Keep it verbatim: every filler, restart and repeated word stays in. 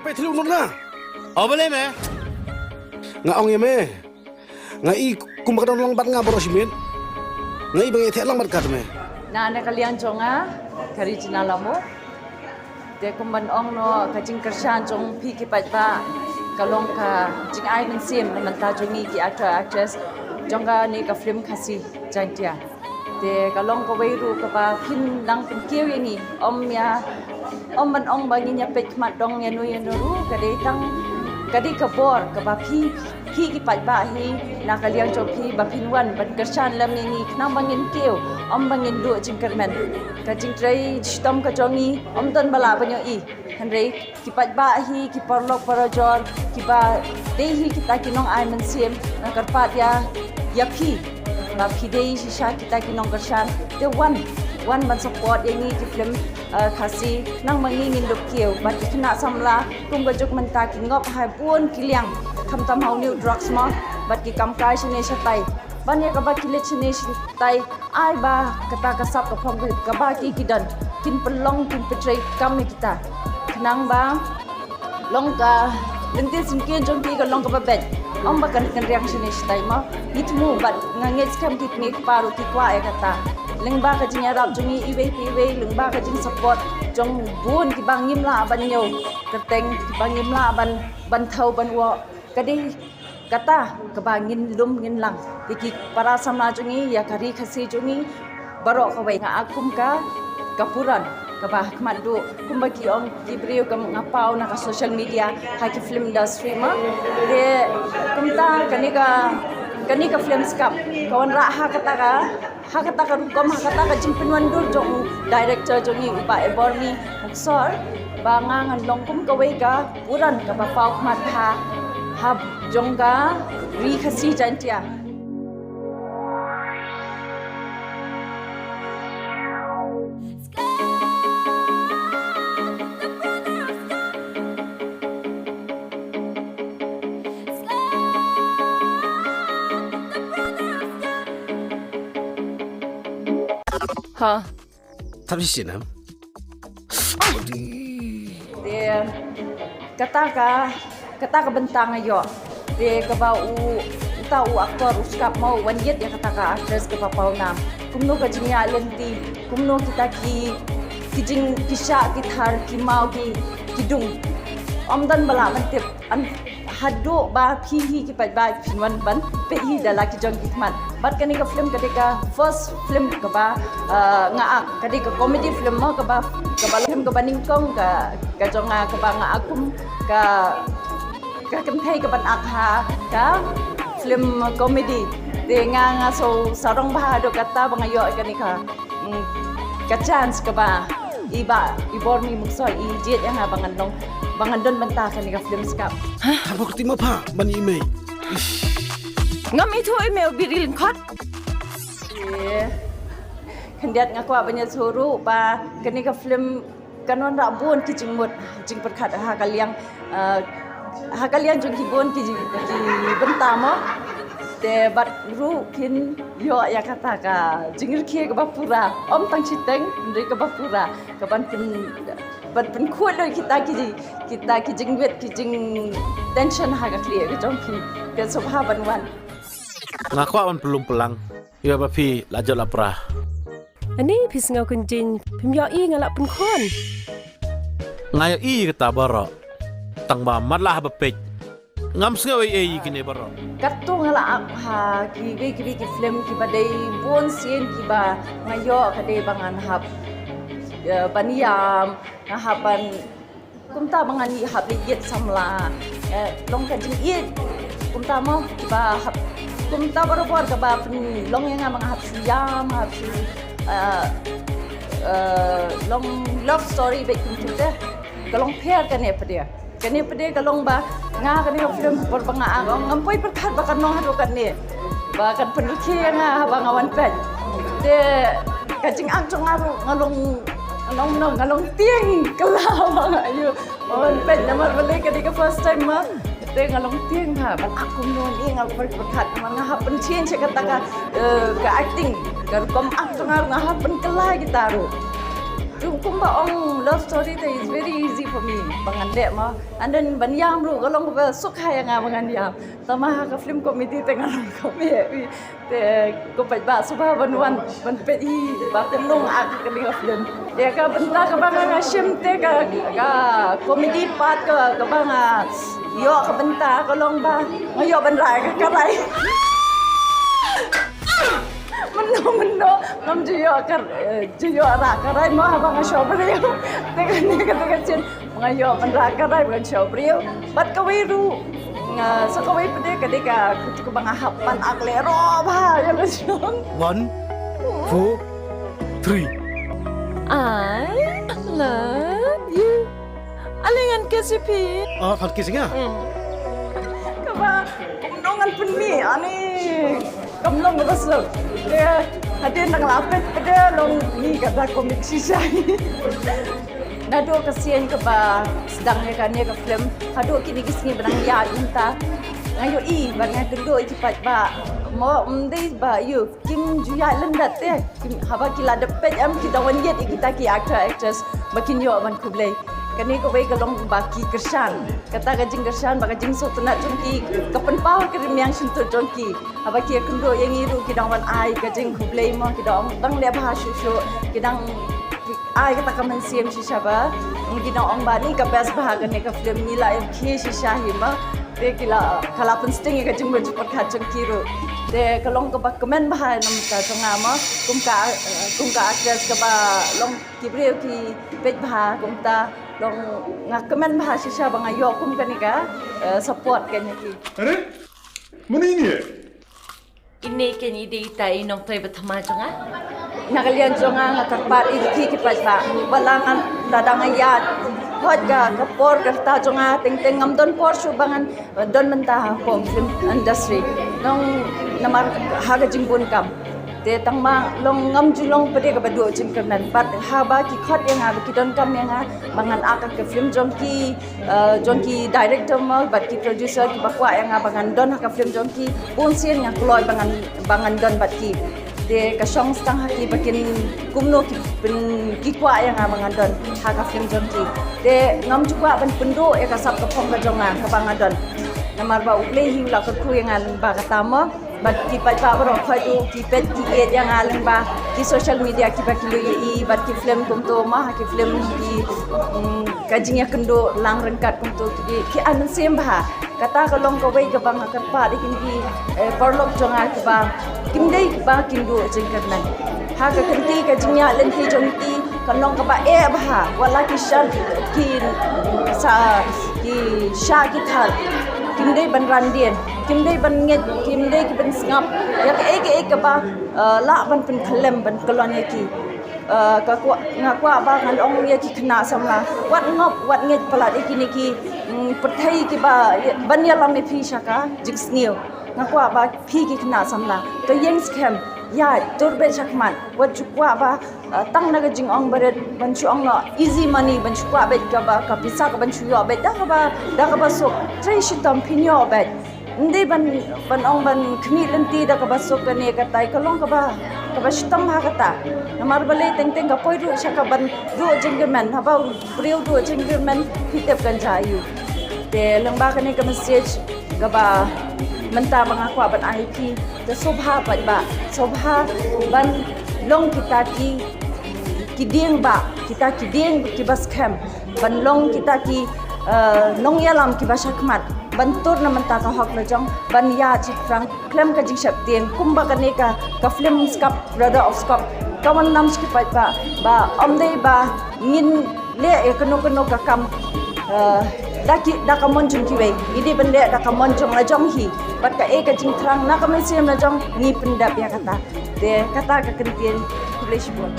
Peit thlu nun nga. O balei me? Nga ong ïa me. Nga i kumba ka don lang bad nga baroh shi miet. Nga i ba nga ïateh lang bad ka te me. Na na ka liang jong nga ka Regina Lamor. Te kum ban ong noh ka jingkyrshan jong phi ki paidbah ka long ka jingai mynsiem na mynta jong ngi ki actor actress jong kane ka film Khasi Jaintia. Te ka long kawei ruh kaba phin nang pynkiew ïa ngi. Ym ïa, ym ban ong ba ngin ïa peit khmat dong ïa no ïa no ruh, ka dei tang, ka dei ka bor kaba phi, phi ki paidbah hi na ka liang jong phi ba phin wan ban kyrshan lem ïa ngi khnang ba ngin kiew, ym ba ngin duh jingkyrmen. Ka jingtrei shitom ka jong ngi ym don ba lah ban ïohi. Hynrei ki paidbah hi, ki paralok parajor kiba dei hi kita ki nongai mynsiem, nga kyrpad ïa, ïa phi ba phi dei shisha kita ki nongkyrshan. Te wan, wan ban support ïa ngi ki film, eh, Khasi, khnang ba ngi ngin dup kiew bad ki khynnah samla kum ka juk mynta ki ngop ha bun ki liang, khamtam ha u new drugs mo, bad ki kam kai shane shatai. Ban ïa kaba ki leit shane shatai, ai ba kata ka sap ka phong kaba ki, ki don, kin pynlong, kin pyntrei kam ïa kita. Khnang ba long ka lynti syngkien jong ki ka long kaba beit. Ym ba kan, kan riang shane shatai mo. Ngi thmu bad nga ngeit skhem ki kmie ki kpa ruh ki kwah ïa kata. Lyngba ka jingïarap jong ngi iwei pa iwei, lyngba ka jingsupport jong bun kiba ngim lah ban ñiew kyrteng, kiba ngim lah ban, ban thew ban wah. Ka dei kata kaba ngin lum ngin lang ïa ki para samla jong ngi, ïa ka ri Khasi jong ngi baroh kawei. Nga ak kum ka, ka puran kaba ha khmat duh, kumba ki ong ki briew, ka nga paw na ka social media, ha ki film industry mo. Te kumta kane ka, kane ka film Skap ka wanrah ha kata ka, ha kata ka rukom, ha kata ka jingpynwandur jong u director jong ngi, u Bah Ebormi Muksor, ba nga ngan long kum kawei ka puran kaba paw khmat ha, ha jong ka ri Khasi Jaintia. Ha. Thap shisien em. Te kata ka, kata ka bynta nga ïoh. Te kaba u, uta u actor u Skap mo u wan ïit ïa kata ka actress kaba paw nam. Kumno ka jingïaid lynti, kumno kita ki, ki jing, ki shah, ki thar, ki maw, ki, ki dung. Ym don ba lah ban tip. An haduh ba phi hi ki paidbah phin wan ban peit hi da la ki jong ki khmat. Bad kane ka film ka dei ka first film kaba, eh, nga ak, ka dei ka comedy film mo, kaba, kaba film kaba nyngkong ka, ka jong nga kaba nga ak kum ka, ka kynthei kaban ak ha ka film comedy. Te nga, nga shu sarong bha haduh katta ba nga ïoh kane ka, mm, ka chance kaba i Bah Ebormi Muksor i jied ïa nga ba ngan long, ba ngan don bynta kane ka film Skap. Haba kti ma pha ban i mei. Ngam ithuh i mei u biri lyngkhot. Khyndiat nga kwah ban ïathuh ruh ba kane ka film kan wanrah bun ki jingmut jingpyrkhat ha ka liang, eh, ha ka liang jong ki bun ki, ki bynta mo. Te bad ruh phin ïoh ïa kata ka jingrkhie kaba pura, ym tang shiteng hynrei kaba pura, kaban pyn, ban pynkhuid lut kita ki, kita ki jingwit ki jingtension ha ka khlieh ka jong phi. Te sngewbha ban wan. Nga kwah ban pynlum pynlang ïa ba phi la jot la pra. Ani phi sngew kynjing, phim ïohi nga la pynkhun. Nga ïohi kata baroh. Tang ba mat la haba peit ngam sngew ei ei kine baroh. Katto nga la ak ha kiwei kiwei ki film kiba dei bun sien kiba nga ïoh ka dei ba ngan hap, eh, ban ïam, nga hap ban Kumta ba ngan ïa hap leit ïit samla. Eh, long ka jingïeit. Kumta mo, ba hap. Kumta barabor kaba pynlong ïa nga ba nga hap shu ïam, hap shu, eh, eh, long love story bad kumta te. Ka long pher kane pat de. Kane pat de ka long ba nga kane ka film por ba nga ang. Ngam poi pyrkhat ba kan long haduh kane. Ba kan pynrkhie ïa nga haba nga wan peit. Te ka jingak jong nga ruh nga long, nga long, nga long tieng kylla ba nga ïoh. Wan peit namar balei ka dei ka first time ma. Te nga long tieng ha ban ak kumno ni nga pyrkhat namar nga hap pynshai sha kata ka, eh, ka acting. Ka rukom ak jong nga ruh nga hap pynkylla kita ruh. Jong kumba ong love story te is very easy for me ba ngan leh mo. And then ban ïam ruh ka long ba suk ha ïa nga ba ngan ïam. Tangba ha ka film comedy te nga long kaba heh. Te ko paidbah sngewbha ban wan ban peit hi ba kumno nga act ha kane ka film. Te ka bynta kaba nga shim te ka, ka comedy part ka, kaba nga ïoh ka bynta ka long ba nga ïoh ban rah ka karai. Mynno mynno ngam ju ïoh ka, eh, ju ïoh rah karai mo haba nga shoh briew. Te kane ka dei ka sien ba nga ïoh ban rah karai ba ngan shoh briew. Bad kawei ruh, nga, sa kawei pat de ka dei ka, kaba nga hap ban act lehse bha ïa la jong. One, four, three. I love you. Ale ngan kiss ïa phi. Ah, phan kiss ïa nga. Kaba kumno ngan pynmih, ani kam long kaba suk. Te hadien dang la peit pat de long ni kata komik shisha. Naduh ka sien kaba sdang ïa kane ka film haduh kine ki sngi ba nang ïaid mynta, nga ïohi bad nga kynduh ïa ki paidbah. Mo, ym dei ba ïoh kim ju ïaid lyndet te. Kim, haba ki la dep peit em ki dang wan ïeit ïa kita ki actor actress ba kin ïoh ban khublei. Kane kawei ka long ba ki kyrshan. Kata ka jingkyrshan bad ka jingsngewtynnat jong ki ka pynpaw ka rimiang shyntur jong ki. Haba ki ïakynduh ïa ngi ruh ki dang wan ai ka jingkhublei mo, ki dang, dang leh bha shuh shuh, ki dang ai kata ka mynsiem shisha ba ngi dang ong ba ni ka best bha kane ka film, ngi la ïa khie shisha hi mo. Te ki la, ka la pynsting ïa ka jingmut jingpyrkhat jong ki ruh. Te ka long kaba kmen bha na ka bynta jong nga mo, kum ka, kum ka actress kaba long ki briew ki peit bha kumta. Long nga kmen bha shisha ba nga ïoh kum kane ka, eh, support kane ki. Are? Mane ine? Ine kane i dei ita i nongtrei ba thymmai jong nga. Na ka liang jong nga nga kyrpad ïa ki, ki paidbah. Wat la ngan, lada nga ïaid hooid ka, ka por ka rta jong nga teng teng ngam don por shuh ba ngan, eh, don mynta ha ka film industry. Nong namar ha ka jingbun kam. Te tang ma long ngam ju long pat de kaba duh jingkyrmen. Bad haba ki khot ïa nga ba ki donkam ïa nga ba ngan act ha ka film jong ki, eh, jong ki director mo bad ki producer kiba kwah ïa nga ba ngan don ha ka film jong ki, bun sien nga kloi ba ngan, ba ngan don bad ki. Te ka shong tang ha ki ba kin kumno ki pyn, ki kwah ïa nga ba ngan don ha ka film jong ki. Te ngam ju kwah ban pynduh ïa ka sap ka phong ka jong nga kaba nga don. Namar ba U Blei hi u la kyrkhu ïa nga lyngba kata mo. Bad ki paidbah baroh khoit ruh ki peit ki ïeit ïa nga lyngba ki social media kiba ki la ïohi bad ki film kumto mo, ha ki film ki, mm, ka jingïakynduh lang ryngkat kumto ki, ki ai mynsiem bha. Kata ka long kawei kaba nga kyrpad ïa kine ki, eh, paralok jong nga kiba kim dei kiba kin duh jingkyrmen. Ha ka kynti ka jingïaid lynti jong ki kan long kaba eh bha, wat la ki sha ki, sa, ki sha ki thar. Kim dei ban ran dien, kim dei ban ngeit, kim dei ki ban sngap ïa kaei kaei kaba, eh, lah ban pynkhyllem ban kyllon ïa ki. Eh, ka kwah, nga kwah ba ngan ong ïa ki khynnah samla, wat ngop, wat ngeit palat ïa kine ki, mm, pyrthei kiba, ban ïalam ïa phi sha ka jingsniew. Nga kwah ba phi ki khynnah samla, to ïeng skhem, ïa, tur beit shakhmat, wat ju kwah ba, eh, tang na ka jingong barit ban shu ong noh easy money, ban shu kwah beit kaba, ka pisa kaban shu ïoh beit da kaba, da kaba suk. Trei shitom phin ïoh beit. Ym dei ban, ban ong ban khmih lynti da kaba suk kane katai, ka long kaba, kaba shitom ha kata. Namar balei teng teng ka poi ruh sha kaban duh jingkyrmen, haba u briew duh jingkyrmen phi tip kan jia aiu. Te lyngba kane ka message kaba mynta ba nga kwah ban ai ïa phi, te sngewbha paidbah, sngewbha ban long kita ki, ki dieng bah, kita ki dieng kiba skhem, ban long kita ki, eh, nongïalam kiba shakhmat, ban tur na mynta ka hok la jong, ban ïaid shaphrang khlem ka jingsheptieng kumba kane ka, ka film Skap, Brother of Skop ka wan nam sha ki paidbah ba ym dei ba ngin leh ïa kano kano ka kam, eh, da ki, da ka mon jong kiwei, ngi dei ban leh da ka mon jong la jong hi bad kaei ka jingthrang na ka mynsiem la jong ngi pyndep ïa kata. Te kata ka kyntien. Khublei shibun.